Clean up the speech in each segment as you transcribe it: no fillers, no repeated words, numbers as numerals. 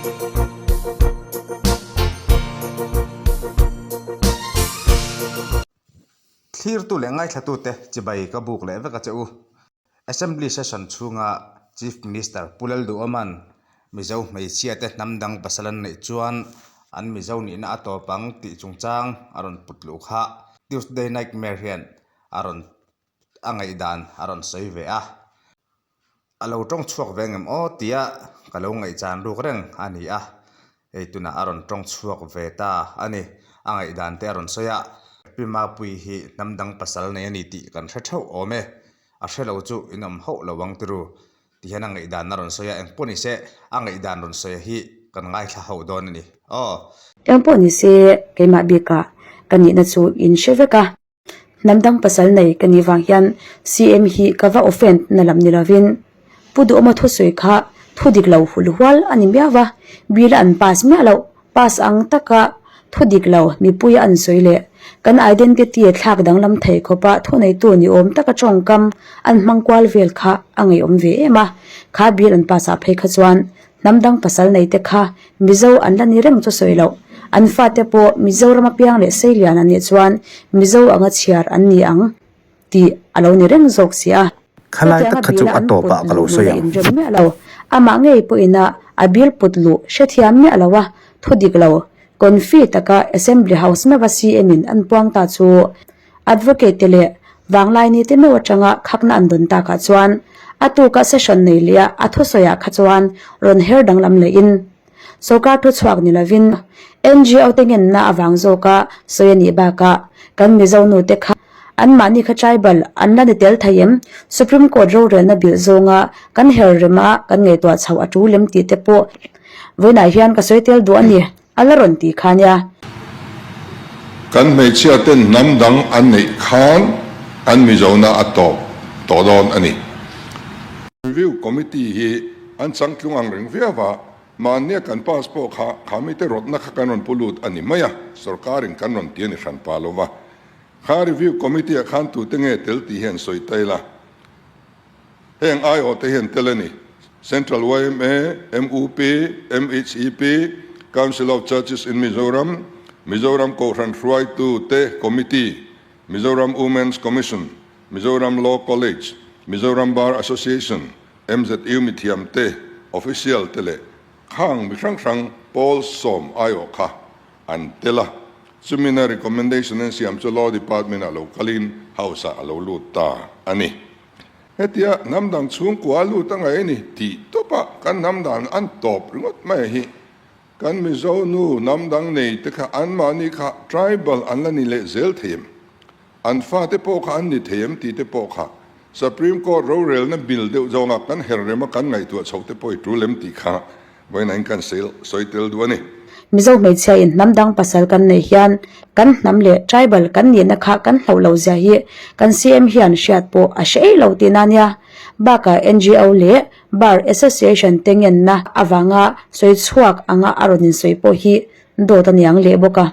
Thlirtu leh ngaithlatute chibai ka buk leh vek a che u. Assembly session chhunga Chief Minister Pu Lalduhawma'n Mizo hmeichhiate hnam dang pasal an neih chuan an Mizo nihna a tawp ang tih chungchang a rawn put luh kha Tuesday Nightmare hian a rawn a ngaihdan a rawn sawi ve a. A lo tawng chhuak ve ngem aw tia ka lo ngaihchan ruk reng a ni a, hei tunah a rawn tawng chhuak ve ta a ni. A ngaihdan te a rawn sawi a, Pi Mapuii hi hnam dang pasal nei a ni tih kan hre theuh awm e, a hre lo chu in awm hauh lo ang tiru ti hian a ngaihdan a rawn sawi a, engpawh ni se a ngaihdan rawn sawi hi kan ngaithla hauh dawn a ni aw. Engpawh ni se keimah bikah ka nihna chu in hre vek a. Hnam dang pasal nei ka nih vang hian CM hi ka va offend na lam ni lovin Pu Duhawma thusawi kha thu dik lo hul hual a ni miau va, bill a an pass miah loh, pass ang taka thu dik lo mipuia an sawi leh kan identity a thlak danglam thei khawpa thuneitu ni awm taka tawngkam an hmang kual vel kha a ngeiawm ve em a, kha bill an pass ah phei kha chuan Hnam dang pasal nei te kha Mizo an la ni reng chu sawi loh. An fate pawh Mizoram apiang leh Seilian an nih chuan Mizo anga chhiar an ni ang tih a lo ni reng zawk si a. Khalai Chutianga tak kha chu bila a an tawpah put ka lo luh sawi luna ang. inrem miah lo. Amah ngei pawhin a a bil put luh hrethiam miah lo a, thu dik lo, confi taka Assembly House meuha CM in an puang ta chu Advocate te leh Vanglaini te meuh atanga khakna an dawn takah chuan a tuka session nei leh a a thusawiah kha chuan rawn her danglam lehin sorkar thuchhuak ni lovin NGO te ngenna avang zawka sawi a nih bakah kan Mizo nu te kha anmahni kha tribal an la ni tel thei em? Supreme Court rorelna bilh zawnga kan her rema kan ngaihtuah chhoh a tul em tih te pawh vawiinah hian ka sawi tel duh a ni. A la rawn ti kha nia. Kan hmeichhia ten hnam dang an neih khan an Mizona a tawp tawh dawn a ni. Review Committee hi an changtlung ang reng viau a, mahnia kan pass pawh kha kha mite rawtna kha kan rawn pu lut a ni mai a, sorkarin kan rawn ti a ni hran pa lo va. Kha Review Committee ah khan tute nge tel tih hi an sawi ta ila. Heng aiawhte hian tel a ni, Central yma, mup, MHEP, Council of Churches in Mizoram, Mizoram Kohhran Hruaitu te Committee, Mizoram Women's Commission, Mizoram Law College, Mizoram Bar Association, MZU mithiam te, official te leh khang mi hrang hrang pawl sawm aiawh kha an tel a. Chumina recommendation an siam chu Law Department-ah lo kalin House-ah a lo lut ta a ni. Hetia hnam dang chhungkua a lut a ngaih a ni tih tawpah kan hnam dan an tawp ringawt mai hi. Kan Mizo nu hnam dang nei te kha anmahni kha tribal an la ni leh zel thei em? An fate pawh kha an ni thei em tih te pawh kha Supreme Court rorelna bill deuh zawnga kan her rema kan ngaihtuah chhoh te pawh i tul em tih kha vawiin kan sawi tel duh a ni. Mizo hmeichhia in hnam dang pasal kan neih hian kan hnam leh tribal kan nihna kha kan hlauh lo zia hi kan CM hian hriat pawh a hre eih lo tihna nia. Bakah NGO leh Bar Association te ngenna avanga sawi chhuak anga a rawn insawi pawh hi dawt a niang leh bawk a.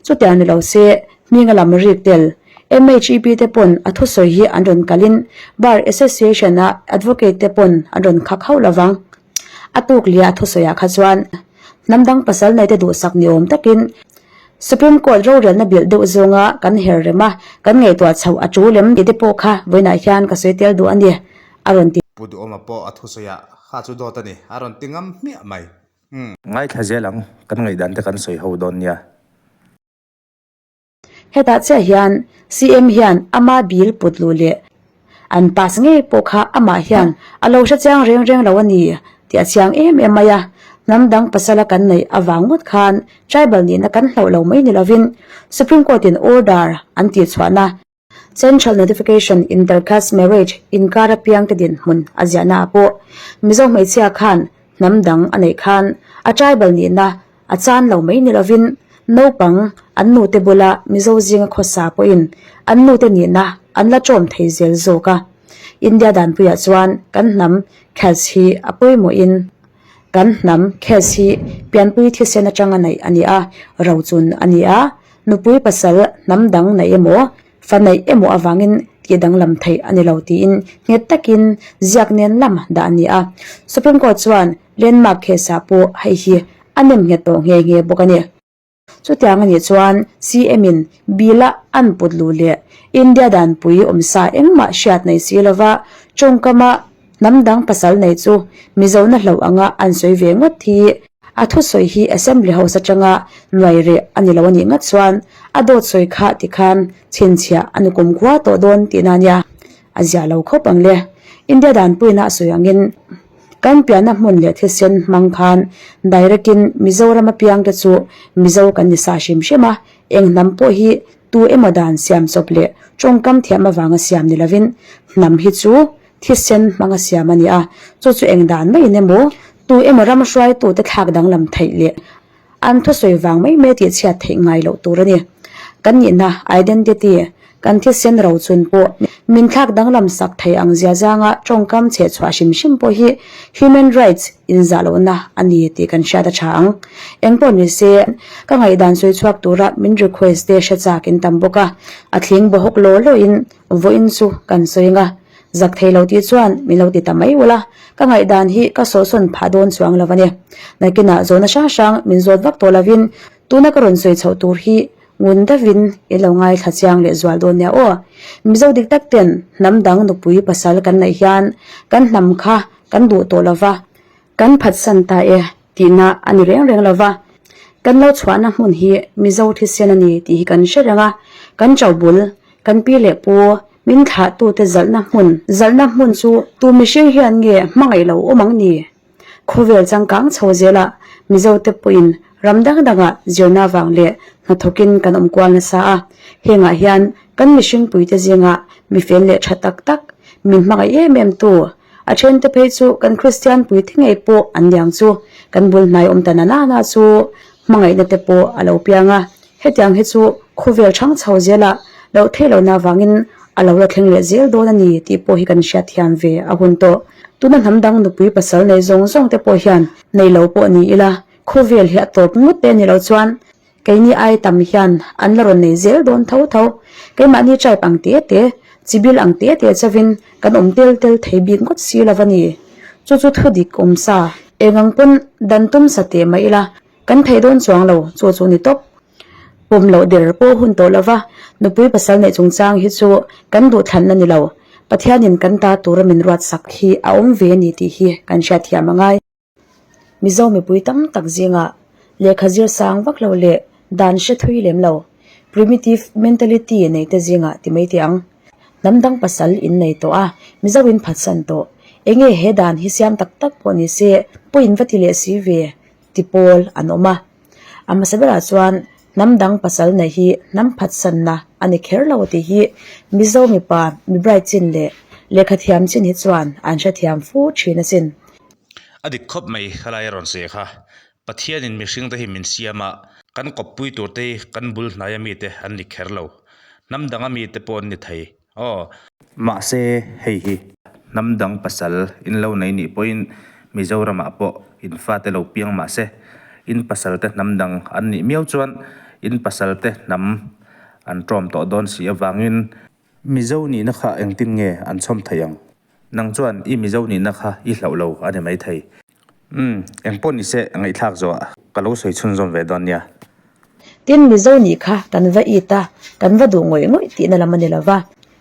Chutiang ni lo se, hminga lam rik tel MHEP te pawn a thusawi hi an rawn kalin Bar Association-a advocate te pawn an rawn khak hauh lo vang. A tuk lia a thusawiah kha chuan hnam dang pasal neite duhsak ni awm takin Supreme Court rorelna bilh deuh zawnga kan her rem a, kan ngaihtuah chhoh a tul em tih te pawh kha vawiinah hian ka sawi tel duh a ni, a rawn ti. Pu Duhawma pawh a thusawiah kha chu dawt a ni, a rawn ti ngam hmiah mai. Umm. Ngaithla zel ang, kan ngaihdan te kan sawi ho dawn nia. Hetah chiah hian CM hian ama bill put luh leh an pass ngei pawh kha amah hian a lo hre chiang reng reng lo a ni tih a chiang em em mai a. Hnam dang pasala kan neih avang ngawt khan tribal nihna kan hlauh lo mai ni lovin Supreme Court in order an tihchhuahna Central Notification Inter-Caste Marriage inkar apiangte dinhmun a ziahna ah pawh Mizo hmeichhia khan hnam dang a neih khan a tribal nihna a chan lo mai ni lovin naupang an nute bula Mizo zinga khawsa pawhin an nute nihna an la ṭawm thei zel zawk a. India danpuiah chuan kan hnam caste hi a pawimawhin kan hnam caste hi pianpui thisen atanga neih a ni a, rochun a ni a. Nupui pasal hnam dang neih emaw, fa neih emaw avangin tih danglam theih a ni lo tiin nghet takin ziak nen lam dah a ni a. Supreme Court chuan landmark case ah pawh hei hi a nem nghet tawh nghe nghe bawk a ni. Chutiang a nih chuan CM in bill a an put luh leh India danpui awmsa engmah hriat nei si lova tawngkama hnam dang pasal nei chu Mizona hlauh anga an sawi ve ngawt hi a thusawi hi Assembly House atanga nuai reh a ni lo a nih ngat chuan a dawt sawi kha tikhan chhinchhiah a ni kumkhua tawh dawn tihna a nia. A ziah lo khawp ang le. India danpuina a sawi angin Kan pianna hmun leh thisen hmang khan direct in Mizoram apiang te chu Mizo kan ni sa hrim hrim a, eng hnam pawh hi tu emaw dan siam chawp leh tawngkam thiam avanga siam ni lovin hnam hi chu thisen hmanga siam a ni a, chu chu eng dan maiin emaw tu emaw ram hruaitute thlak danglam theih leh An thusawi vang mai mai tih chhiat theih ngai loh tur a ni. Kan nihna, identity, kan thisen rochun pawh min thlak danglam sak thei ang zia zanga tawngkam chheh chhuah hrim hrim pawh hi human rights inzah lohna a ni tih kan hriat a tha ang. Engpawh ni se, ka ngaihdan sawi chhuak tura min request te hre chak in tam bawk a, a thling bawhawk law law in vawiin chu kan sawi ang a. Zak thei lo tih chuan min lo ti ta mai ula, ka ngaihdan hi ka sawhsawn phah dawn chuang lo a ni. Nakinah zawhna hrang hrang min zawt vak tawh lovin tuna ka rawn sawi chhoh tur hi ngun deuhin in lo ngaithla chiang leh zual dawn nia aw. Mizo dik tak ten hnam dang nupui pasal kan neih hian kan hnam kha kan duh tawh lova, kan phatsan ta e tihna a ni reng reng lova. Kan lo chhuahna hmun hi Mizo thisen a ni tih hi kan hre reng a, kan chobul, kan pi leh pu, Min thlahtute zalhna hmun, zalhna hmun chu tu mihring hian nge hmangaih lo awm ang ni? Khawvel changkang chho zelah Mizote pawhin ram dang dangah zirna vang leh hnathawkin kan awm kual nasa a, hengah hian kan mihringpuite zingah mi fel leh tha tak tak, min hmangaih em em tu, a thente phei chu kan Kristian puite ngei pawh an liang chu kan bul hnai awm ta na na na chu hmangaihna te pawh a lo piang a. Hetiang hi chu khawvel hrang chho zelah loh theih lohna avangin a lo la thleng leh zel dawn a ni tih pawh hi kan hriat thiam ve a hun tawh. Tuna hnam dang nupui pasal nei zawng zawng te pawh hian nei lo pawh ni ila khawvel hi a tawp ngawt te ni lo chuan keini ai tam hian an la rawn nei zel dawn tho tho. Keimahni tribe ang te te, chibil ang te te chauhin kan awm tel tel thei bik ngawt si lo a ni. Chu chu thudik awm sa. Eng ang pawn dan tum sa teh mah ila Kan theih dawn chuang lo, chu chu ni tawp. Pawm loh der pawh hun tawh lova, nupui pasal neih chungchang hi chu kan duhthlanna ni lo. Pathianin kan ta tura min ruat sak hi a awm ve a ni tih hi kan hriatthiam a ngai. Mizo mipui tam tak zingah lehkha zir sang vak lo leh dan hre thui lem lo, primitive mentality nei te zingah ti mai teh ang. Hnam dang pasal in nei tawh a, Mizo in phatsan tawh. Enge he dan hi siam tak tak pawh ni se, pawhin va ti leh si ve. ti pawl an awm a. A hmasa berah chuan hnam dang pasal neih hi hnam phatsanna a ni kher lo tih hi Mizo mipa mi bright chin leh lehkha thiam chin hi chuan an hrethiam fu thin asin. A dik khawp mai khalai a rawn sawi kha. Pathianin mihringte hi min siam a, kan kawppui turte hi kan bul hnaia mite an ni kher lo. Hnam danga mite pawh an ni thei. Aw. Mahse, hei hi hnam dang pasal in lo nei nih pawhin Mizoramah pawh in fate lo piang mahse, in pasalte hnam dang an nih miau chuan in pasalte hnam an ṭawm tawh dawn si avangin Mizo nihna kha engtin nge an chhawm theih ang? Nang chuan i Mizo nihna kha i hlauh lo a ni maithei. Umm, engpawh ni se ngaihthlak zawhah ka lo sawi chhunzawm ve dawn nia. Tin, Mizo nih kha kan va it a, kan va duh ngawih ngawih tihna lam a ni lo va,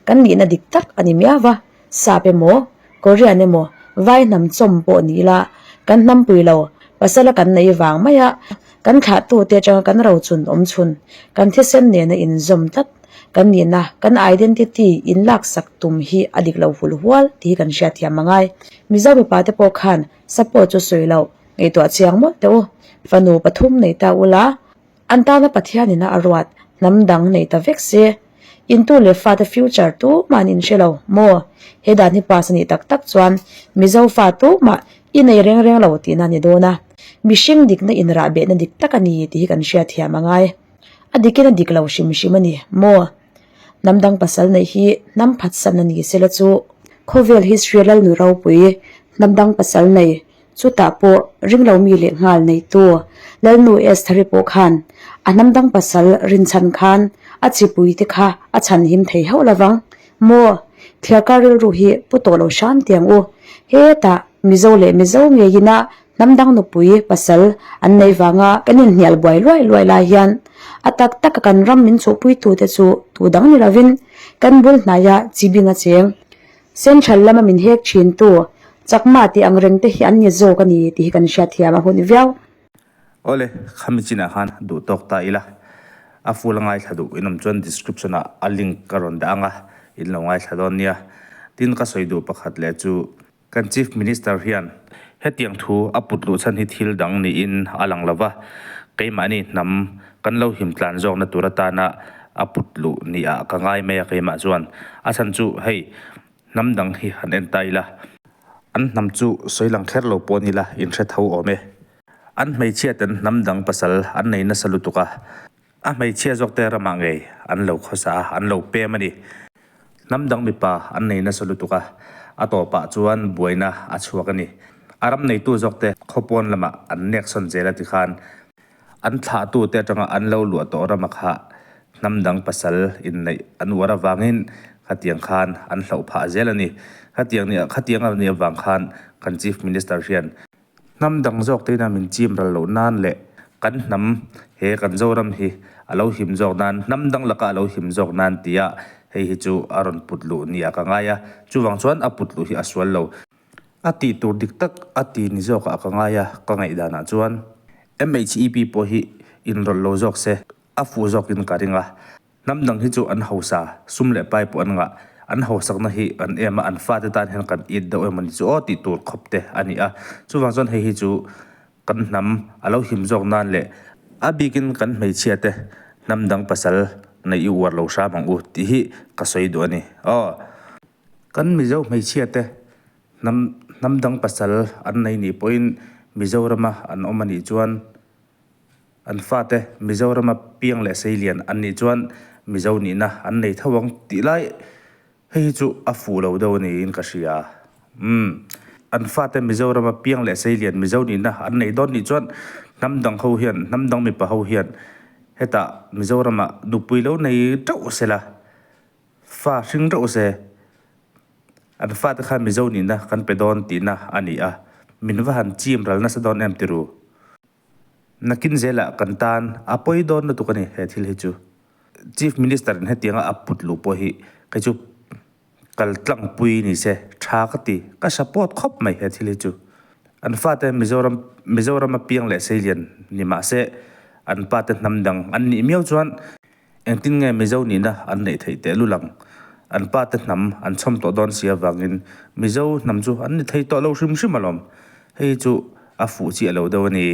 kan nihna dik tak a ni miau va, Sap emaw, Korean emaw, Vai hnam chawm pawh ni ila, kan hnampui lo, pasala kan neih vang mai a, kan thlahtute atanga kan rochun awm chhun, kan thisen nena inzawm tlat kan nihna, kan identity inlaksak tum hi a dik lo hul hual tih hi kan hriatthiam a ngai. Mizo mipate pawh khan support chu sawi loh ngaihtuah chiang mawlh teh u. Fanu pathum nei ta ula, an tana Pathianin a ruat hnam dang nei ta vek se. Intu leh fate future tumah an inhre lo maw? He dan hi pass a nih tak tak chuan Mizo fa tumah i nei reng reng lo tihna a ni dawn a. Mihring dikna inrahbehna dik tak a ni tih hi kan hriatthiam a ngai. A dikin a dik lo hrim hrim a ni maw? Hnam dang pasal neih hi hnam phatsan a ni sela chu khawvel history lalnu ropui hnam dang pasal nei chutah pawh ringlo mi leh nghal neitu Lalnu Estheri pawh khan a hnam dang pasal rinchhan khan a chipui te kha a chhanhim thei hauh lovang. Maw? Thliarkar rilru hi pu tawh lo hram tiang u. Hetah Mizo leh Mizo ngeiin a hnam dang nupui pasal an nei vanga kan inhnial buai luai luai lai hian a tak taka kan ram min chhuhpuitute chu tu dang ni lovin kan bul hnaia chi bing a cheng. Central lama min hek thintu Chakma tih ang reng te hi an ni zawk a ni tih hi kan hriatthiam a hun viau. Awle, khami chinah khan duh tawk ta ila, a full a ngaithla duh in awm chuan description ah a link ka rawn dah ang a, in lo ngaithla dawn nia. Tin ka sawi duh pakhat leh chu kan Chief Minister hian hetiang thu a put luh chhan hi thil dang niin a lang lo va, keimahni hnam kan lo him tlan zawkna tur atana a put luh ni ah ka ngai mai a keimah chuan. A chhan chu hei hnam dang hi han en ta ila, an hnam chu sawi lang kher lo pawh ni ila in hre tho awm e. An hmeichhia ten hnam dang pasal an nei nasa lutuk a, a hmeichhia zawk te ramah ngei an lo khawsa a, an lo pem a ni. Hnam dang mipa an nei nasa lutuk a, a tawpah chuan buaina a chhuak a ni. A ram neitu zawk te khawpawn lamah an nek sawn zel a ti khan an thlahtu te atanga an lo luah tawh rama kha hnam dang pasal inneih an uar avangin khatiang khan an hlauh phah zel a ni. Khatiang nih khatiang a nih avang khan kan Chief Minister hian Hnam dang zawk te ina min chim ral loh nan leh kan hnam he kan Zoram hi a lo him zawk nan, hnam dang laka a lo him zawk nan tia hei hi chu a rawn put luh nia ka ngai a, chuvang chuan a put luh hi a sual lo. A tih tur dik tak a ti ni zawkah ka ngai a, ka ngaihdanah chuan MHEP pawh hi inrawlh lo zawk se a fuh zawkin ka ring a. Hnam dang hi chu an hausa, sum leh pai pawh an ngah. An hausakna hi an em a, an fate tan hian kan it deuh emaw ni chu aw tih tur khawp te a ni a. Chuvang chuan hei hi chu kan hnam a lo him zawk nan leh a bikin kan hmeichhia te hnam dang pasal neih i uar lo hram ang u tih hi ka sawi duh a ni. Aw. Kan Mizo hmeichhia te hnam hnam dang pasal an nei nih pawhin Mizorama an awm a nih chuan An fate Mizorama piang leh seilian an nih chuan Mizo nihna an nei tho ang tih lai hei hi chu a fuh lo deuh a niin ka hria. Umm. An fate Mizorama piang leh seilian Mizo nihna an nei dawn nih chuan hnam dang ho hian, hnam dang mipa ho hian hetah Mizorama nupui lo nei teuh se la, fa hring teuh se, an fate khan Mizo nihna kan pe dawn tihna a ni a, min va han chim ral nasa dawn em tiru. Nakin zelah kan tan a pawi dawn lutuk a ni he thil hi chu. Chief Minister in hetianga a put luh pawh hi kei chu kal tlangpui ni se tha ka ti, ka support khawp mai he thil hi chu. An fate Mizoram Mizorama piang leh seilian ni mah se an pate hnam dang an nih miau chuan Engtin nge Mizo nihna an neih theih teh lul ang? An pa te hnam an chhawm tawh dawn si avangin Mizo hnam chu an ni thei tawh lo hrim hrim alawm. Hei hi chu a fuh chiah lo deuh a ni.